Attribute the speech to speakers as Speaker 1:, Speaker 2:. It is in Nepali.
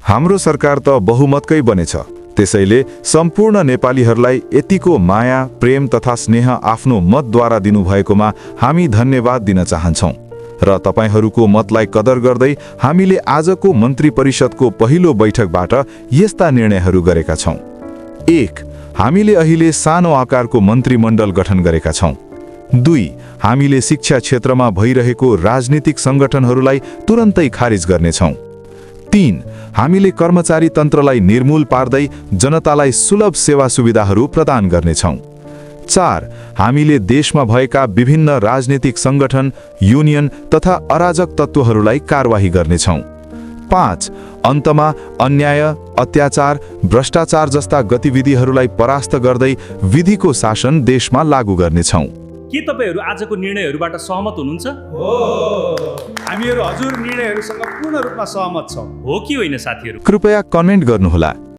Speaker 1: हाम्रो सरकार त बहुमतकै बनेछ, त्यसैले सम्पूर्ण नेपालीहरूलाई यतिको माया, प्रेम तथा स्नेह आफ्नो मतद्वारा दिनुभएकोमा हामी धन्यवाद दिन चाहन्छौँ र तपाईहरूको मतलाई कदर गर्दै हामीले आजको मन्त्री परिषदको पहिलो बैठकबाट यस्ता निर्णयहरू गरेका छौँ। 1. हामीले अहिले सानो आकारको मन्त्रीमण्डल गठन गरेका छौँ। 2. हामीले शिक्षा क्षेत्रमा भइरहेको राजनीतिक सङ्गठनहरूलाई तुरन्तै खारिज गर्नेछौँ। 3. हामीले कर्मचारी तन्त्रलाई निर्मूल पार्दै जनतालाई सुलभ सेवा सुविधाहरू प्रदान गर्नेछौँ। 4. हामीले देशमा भएका विभिन्न राजनीतिक सङ्गठन, युनियन तथा अराजक तत्त्वहरूलाई कारवाही गर्नेछौँ। 5. अन्तमा अन्याय, अत्याचार, भ्रष्टाचार जस्ता गतिविधिहरूलाई परास्त गर्दै विधिको शासन देशमा लागू गर्नेछौँ।
Speaker 2: के तपाईहरू आजको निर्णयहरूबाट सहमत हुनुहुन्छ?
Speaker 3: हामीहरू हजुर निर्णयहरूसँग पूर्ण रूपमा सहमत छौँ।
Speaker 2: हो कि होइन साथीहरू?
Speaker 1: कृपया कमेन्ट गर्नुहोला।